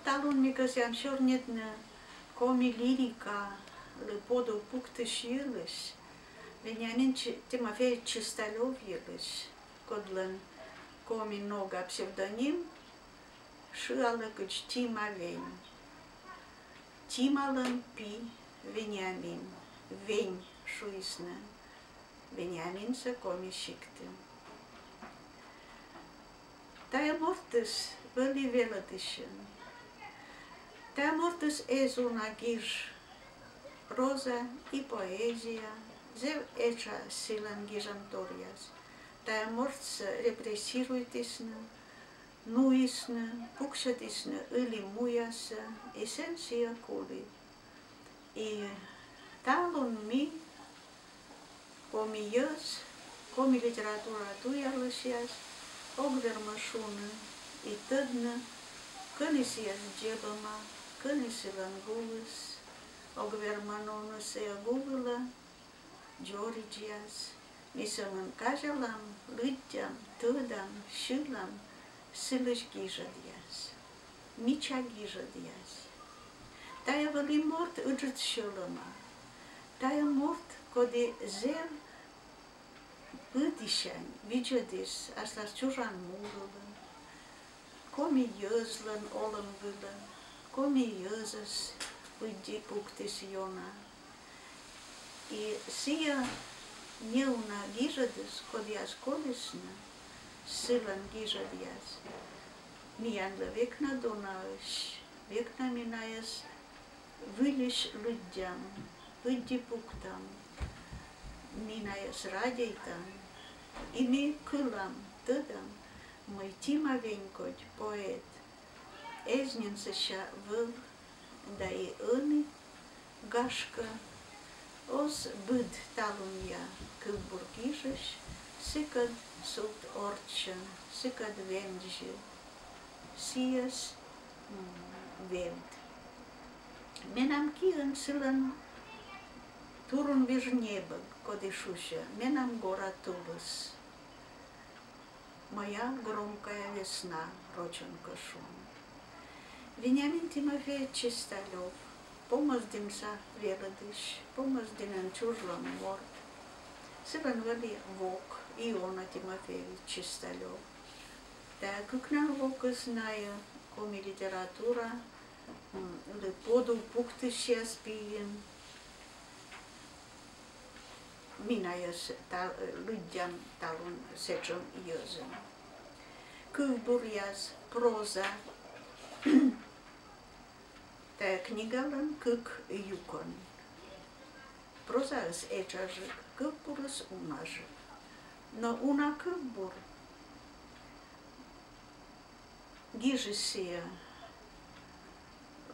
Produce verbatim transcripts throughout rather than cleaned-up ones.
Талун ми кӧсъям сёрнитны коми лирикалы подув пуктысь йылысь, Вениамин Чи-, Тимофеевич Чисталёв йылысь, кодлӧн коми нога псевдоним шыалӧ кыдз Тима Вень. Тималӧн пи Вениамин, Вень шуисны Вениаминсӧ Коми сиктын. Тайӧ мортыс вӧлі велӧдысьӧн. Тайӧ мортыс эз уна гиж проза и поэзия, зэв этша сылӧн гижӧмторъяс. Тайӧ мортсӧ репрессируйтісны, нуисны, пуксьӧдісны ылі муясӧ, и сэн сійӧ кулі. И талун ми, коми йӧз, коми литература туялысьяс, ог вермы шуны и тӧдны, кӧні сійӧс дзебӧма, кӧні сылӧн гулыс, ог вермы нуны сійӧ гу вылӧ дзоридзьяс. Ми сӧмын казялам, лыддям, тӧдам, сьылам сылысь гижӧдъяс, мича гижӧдъяс. Тайӧ вӧлі морт ыджыд сьӧлӧма. Тайӧ морт, коді зэв быдісянь видзӧдіс аслас чужан му вылӧ, коми йӧзлӧн олӧм вылӧ, коми йӧзӧс пыдди пуктіс ёна. И сійӧ неуна гижӧдыс, кодъяс колисны, сылӧн гижӧдъяс, миянлы век на донаӧсь, век на ми найӧс выльысь лыддям, пыдди пуктам, ми найӧс радейтам, и ми кылам, тӧдам, мый Тима Вень кодь поэт эз нин сэсся вӧв, да и ӧні, гашкӧ, оз быд талунъя кывбур гижысь сыкӧд султ орччӧн, сыкӧд вензьӧ сійӧс, м, вевт. Менам киын сылӧн турунвиж небӧг, коді шусьӧ «Менам гора тулыс». «Моя громкая весна», рочӧн кӧ шуны. Вениамин Тимофеевич Чисталёв, Помӧсдінса велӧдысь, Помӧсдінын чужлӧм морт. Сылӧн вӧлі вок, Иона Тимофеевич Чисталёв. Тайӧ кыкнан вокыс найӧ коми литература, м, лы подув пуктысьяс пиын. Ми найӧс та-, лыддям талун сэтшӧм йӧзӧн. Кывбуръяс, проза. Тайӧ книгалӧн кык юкӧн. Прозаыс этшаджык, кывбурыс унажык. Но уна кывбур гижис сійӧ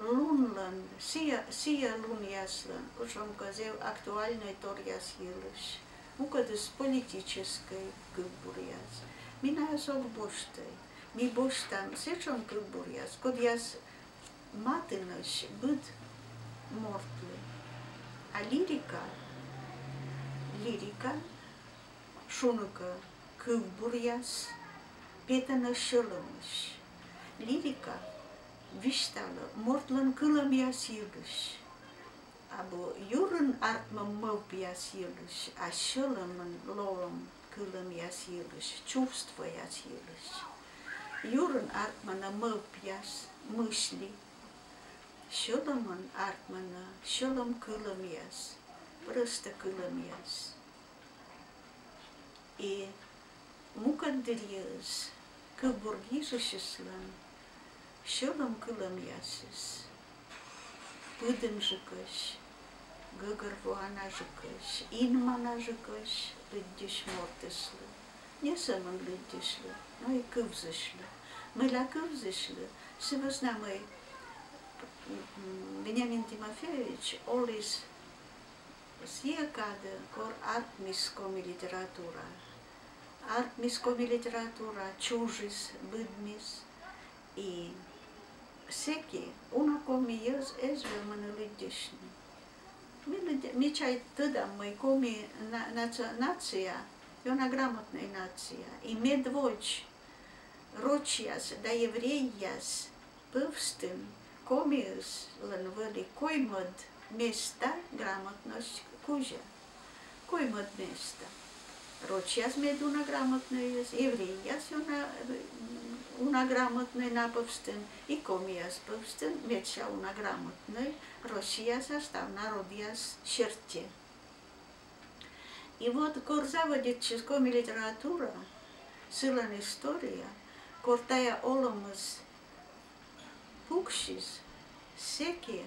лунлӧн, сійӧ, сійӧ лунъяслӧн, кутшӧмкӧ зэв актуальнӧй торъяс йылысь, мукӧдыс политическӧй кывбуръяс. Ми найӧс ог босьтӧй. Ми босьтам сэтшӧм кывбуръяс, кодъяс матынӧсь быд мортлы. А лирика, лирика, шуны кӧ, кывбуръяс петӧны сьӧлӧмысь. Лирика висьталӧ мортлӧн кылӧмъяс йылысь. Абу юрын артмӧм мӧвпъяс йылысь, а сьӧлӧмын лоӧм кылӧмъяс йылысь, чувствояс йылысь. Юрын артмӧны мӧвпъяс, мысли. Сьӧлӧмын артмӧны сьӧлӧм кылӧмъяс, просто кылӧмъяс. И мукӧд дырйиыс кывбур гижысьыслӧн сьӧлӧм кылӧмъясыс пыдӧнджыкӧсь, гӧгӧрвоанаджыкӧсь, инманаджыкӧсь лыддьысь мортыслы, не сӧмын лыддьысьлы, но и кывзысьлы. Мыйла кывзысьлы? Сы вӧсна мый, м, Вениамин Тимофеевич оліс сійӧ кадӧ, кор артмис коми литература. Артмис коми литература, чужис, быдмис. И сэки уна коми йӧз эз вермыны лыддьысьны. Ми лыддя-, ми чай тӧдам, мый коми на-, наци-, нация, ёна грамотнӧй нация. И медводз рочьяс да еврейяс пӧвстын Комиыслӧн вӧлі коймӧд места грамотность кузя. Коймӧд места. Рочьяс мед уна грамотнӧйӧсь, еврейяс уна, уна грамотнӧй на пӧвстын, и комияс пӧвстын медся уна грамотнӧй Россияса став народъяс серти. И вот кор заводитчис коми литература, сылӧн история, кор тайӧ олӧмыс пуксис, сэки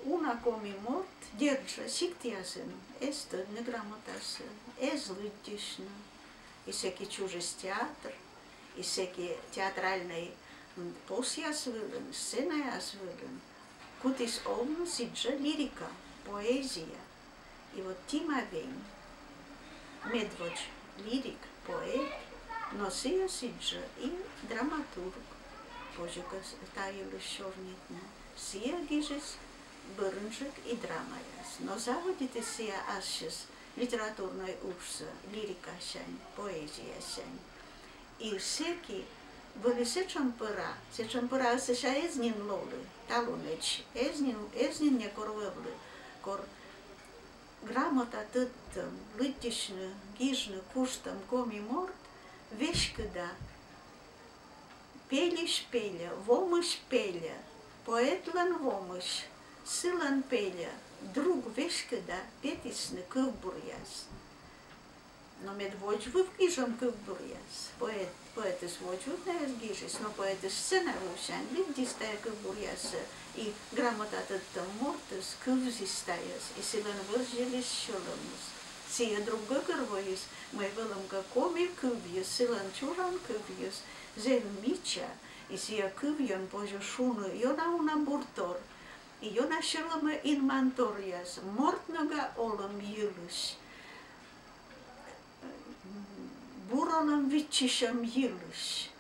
уна коми морт, дерт жӧ, сиктъясын эз тӧдны грамотасӧ, эз лыддьысьны, и сэки чужис театр, и сэки театральнӧй, м, посъяс вылын, сценаяс вылын кутіс овны сідзжӧ лирика, поэзия. И вот Тима Вень медводз лирик, поэт, но сійӧ сідзжӧ и драматург, позьӧ кӧ та йылысь сёрнитны. Сійӧ гижис бӧрынджык и драмаяс, но заводитіс сійӧ ассьыс литературнӧй уджсӧ лирикасянь, поэзиясянь. И сэки вӧлі сэтшӧм пӧра, сэтшӧм пӧраыс сэсся эз нин лолы, талунӧдз эз нин, эз нин некор вӧвлы, кор грамота тӧдтӧм, лыддьысьны, гижны куштӧм коми морт веськыда пельысь пельӧ, вомысь пельӧ, поэтлӧн вомысь, сылӧн пельӧ друг веськыда петісны кывбуръяс. Но мед водзвыв гижӧм кывбуръяс. Поэт, поэтыс водзвыв найӧс гижис, но поэтыс сцена вывсянь лыддис тайӧ кывбуръяссӧ, и грамота тӧдтӧм мортыс кывзис тайӧс, и сылӧн вӧзйыліс сьӧлӧмыс. Сійӧ друг гӧгӧрвоис, мый вӧлӧмкӧ коми кывйыс, сылӧн чужан кывйыс зэв мича, и сійӧ кывйӧн позьӧ шуны ёна уна буртор, и ёна сьӧлӧмӧ инманторъяс, морт нога олӧм йылысь, бур олӧм виччысьӧм йылысь.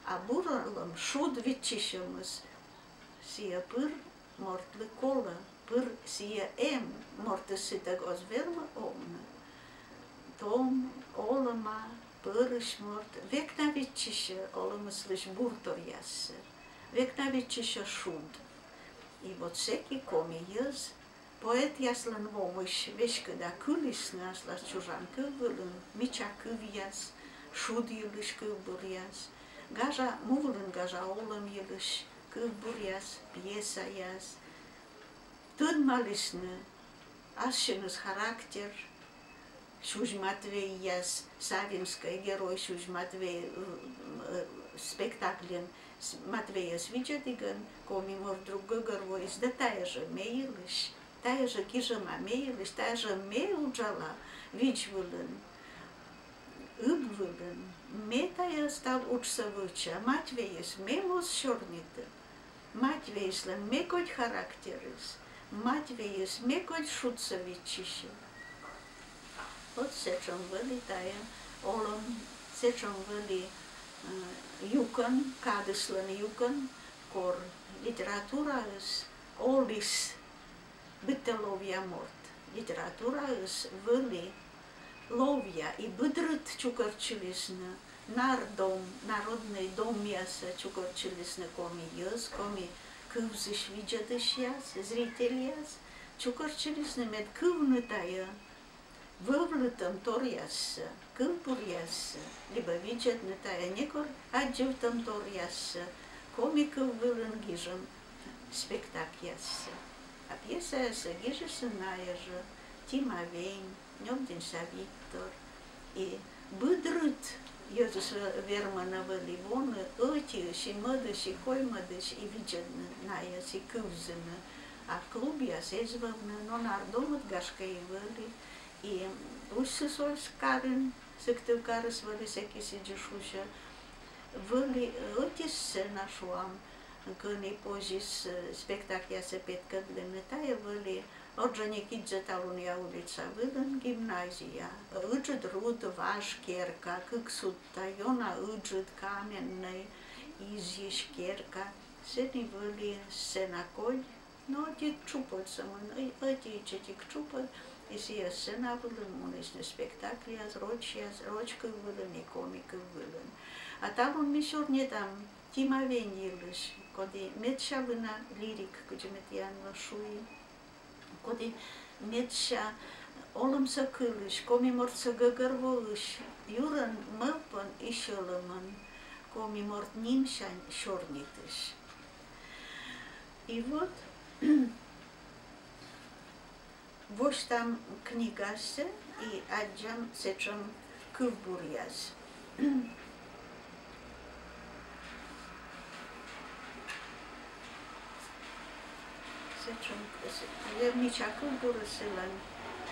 А бур олӧм, шуд виччысьӧмыс, сійӧ пыр мортлы колӧ, пыр сійӧ эм, мортыс сытӧг оз вермы овны. Том, олӧма, пӧрысь морт век на виччысьӧ олӧмыслысь бурторъяссӧ, век на виччысьӧ шуд. И вот сэки коми йӧз поэтъяслӧн вомысь веськыда кылісны аслас чужан кыв вылын мича кывъяс, шуд йылысь кывбуръяс, гажа, му вылын гажа олӧм йылысь кывбуръяс, пьесаяс. Тӧдмалісны ассьыныс характер, Сюзь Матвейяс, Савинскӧй герой Сюзь Матвей, э, э, спектакльын с-, Матвейӧс видзӧдігӧн коми морт друг гӧгӧрвоис, да тайӧ жӧ ме йылысь, тайӧ жӧ гижӧма ме йылысь, тайӧ жӧ ме уджала видз вылын, ыб вылын, ме тайӧ став уджсӧ вӧча, Матвейыс ме моз сёрнитӧ. Матвейыслӧн ме кодь характерыс, Матвейыс ме кодь шудсӧ виччысьӧ. Вот сэтшӧм вӧлі тайӧ олӧм, сэтшӧм вӧлі, э, юкӧн, кадыслӧн юкӧн, кор литератураыс оліс быттьӧ ловъя морт. Литератураыс вӧлі ловъя, и быд рыт чукӧртчылісны, нардом, народнӧй домъясӧ чукӧртчылісны коми йӧз, коми кывзысь видзӧдысьяс, зрительяс, чукӧртчылісны, мед кывны тайӧ вӧвлытӧмторъяссӧ, кывбуръяссӧ, либӧ видзӧдны тайӧ некор аддзывтӧмторъяссӧ коми кыв вылын гижӧм спектакльяссӧ. А пьесаяссӧ гижисны найӧ жӧ: Тима Вень, Нёбдінса Виктор. И быд рыт йӧзыс ве-, вермӧны вӧлі воны ӧтиысь и мӧдысь и коймӧдысь и видзӧдны найӧс и кывзыны. А клубъяс эз вӧвны, но нардомыд, гашкӧ, и вӧлі. И Усть-Сысольск карын, Сыктывкарыс вӧлі сэки сідзи шусьӧ, вӧлі ӧти сцена, шуам, кӧні позис, э, спектакльяссӧ петкӧдлыны. Тайӧ вӧлі Орджоникидзе талунъя улица вылын гимназия. Ыджыд руд важ керка, кык судта, ёна ыджыд, каменнӧй, изйысь керка. Сэні вӧлі сцена коль, но ӧти тшупӧд сӧмын, ӧ-, ӧти ичӧтик тшупӧд, и сійӧ сцена вылын мунісны спектакльяс рочьяс, роч кыв вылын и коми кыв вылын. А талун ми сёрнитам Тима Вень йылысь. Коді медся вына лирик, кыдз ме тіянлы шуи, коді медся олымсӧ кылысь, коми мортсӧ гӧгӧрвоысь, юрӧн, мӧвпӧн и сьӧлӧмӧн коми морт нимсянь сёрнитысь. И вот восьтам книгасӧ и аддзам сэтшӧм кывбуръяс. Сэтшӧм, э, мича кывбур сылӧн,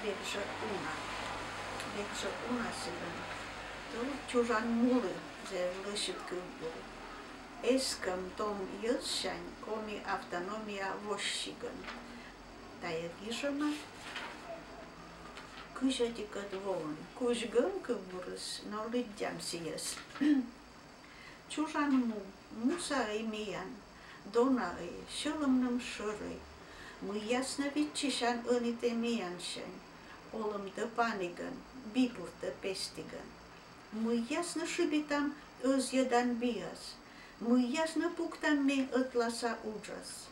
«Век жӧ уна». «Век жӧ уна» сылӧн. Тӧв чужан мулы, зэв лӧсьыд кывбур. Эскӧм том йӧзсянь коми автономия воссигӧн. Тайӧ гижӧма кызь ӧтикӧд воын. Кузь гӧн кывбурыс, но лыддям сійӧс. Чужан му, муса-ӧй миян, дона-ӧй, сьӧлӧмным шӧр-ӧй. Мыйяснӧ виччысян ӧні тэ миянсянь, олӧмтӧ панігӧн, би буртӧ пестігӧн? Мыйяснӧ шыбитам ӧзйӧдан биас? Мыйяснӧ пуктам ми ӧтласа уджас?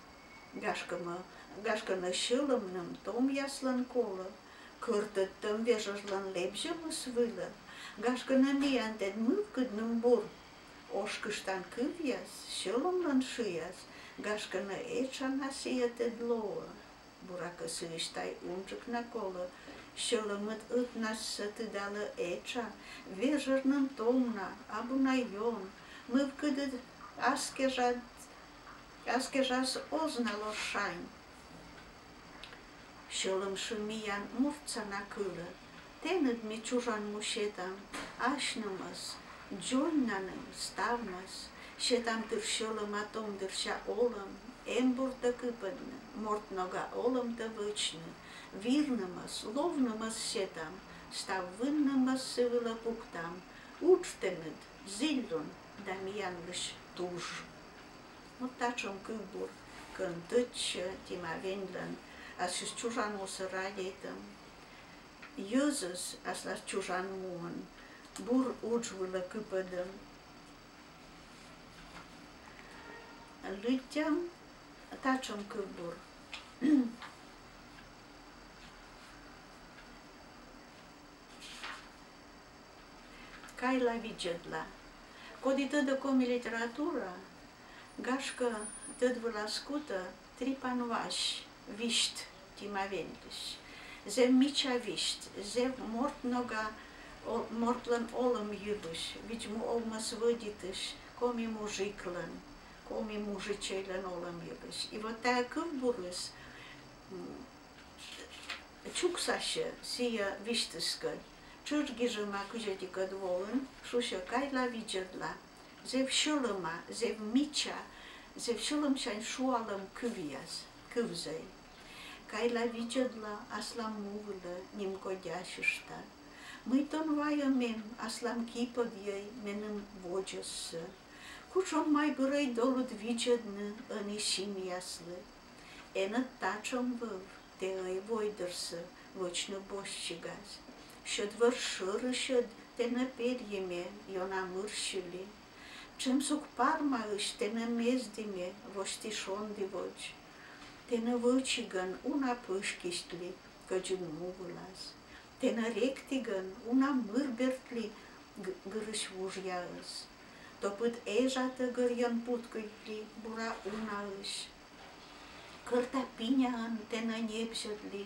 Гашкӧ нӧ, гашкӧ нӧ сьӧлӧмным томъяслӧн колӧ, кӧрт ӧдтӧм вежӧрлӧн лэбзьӧмыс вылӧ? Гашкӧ нӧ миян тэд мывкыдным бур? Ошкыштан кывъяс, сьӧлӧмлӧн шыяс, гашкӧ нӧ этша на сійӧ тэд лоӧ? Буракӧ, сыысь тай унджык на колӧ. Сьӧлӧмыд ӧтнассӧ тыдалӧ этша, вежӧрным том на, абу на ён, мывкыдыд ас кежад, ас кежас оз на ло шань. Сьӧлӧм шы миян муртса на кылӧ. Тэныд ми чужан му сетам асьнымӧс, дзоньнаным, ставнас. Сетам тыр сьӧлӧма том дырся олӧм, эм буртӧ кыпӧдны, морт нога олӧмтӧ вӧчны. Вирнымӧс, ловнымӧс сетам, став выннымӧс сы вылӧ пуктам. Удж тэныд зільлун да миянлысь туж. Вот татшӧм кывбур, кӧн тӧдчӧ Тима Веньлӧн аслыс чужан мусӧ радейтӧм, йӧзӧс аслас чужан муӧн бур удж вылӧ кыпӧдӧм. Лыддям татшӧм кывбур. «Кайла видзӧдла». Коді тӧдӧ коми литература, гашкӧ, тӧд вылас кутӧ Трипан Вась висьт Тима Веньлысь. Зэв мича висьт, зэв морт нога, о-, мортлӧн олӧм йылысь, видз-му овмӧс вӧдитысь коми мужиклӧн, коми мужичӧйлӧн олӧм йылысь. И вот тайӧ кывбурыс, м, чуксасьӧ сійӧ висьтыскӧд. Тшӧтш гижӧма кызь ӧтикӧд воын, шусьӧ: «Кайла видзӧдла». Зэв сьӧлӧма, зэв мича, зэв сьӧлӧмсянь шуалӧм кывъяс, кывзӧй. «Кайла видзӧдла аслам му вылӧ, нимкодясьышта. Мый тон вайӧ мем, аслам ки пӧдйӧй меным водзӧссӧ? Кутшӧм майбырӧй долыд видзӧдны ӧні синъяслы? Эн ӧд татшӧм вӧв, тэ ӧй войдӧрсӧ вӧчны босьтчигас. Сьӧд вӧр шӧрысьӧд тэнӧ перйи ме, ёна мырсьылі. Чемсук пармаысь тэнӧ мезді ме, восьті шонді водз. Тэнӧ вӧчигӧн уна пӧськисьтлі кӧдзыд му вылас. Тэнӧ ректігӧн уна мыр бертлі г-, гырысь вужъяыс. Топыд эжа тӧгӧрйӧн путкыльтлі бура унаысь. Кӧрта пиняӧн тэнӧ небзьӧдлі,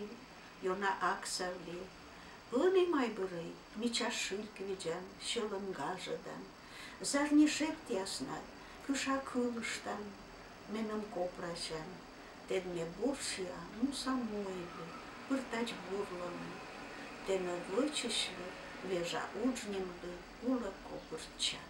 ёна аксавлі. Ӧні, майбырӧй, мича шыльк видзан, сьӧлӧм гажӧдан. Зарни шептъяснад кыша кылыштан меным копрасян. Тэд ме бурсиа муса муилы, пыр тадз бурлӧны. Тэнӧ вӧчысьлы вежа удж нин улӧ копыртча».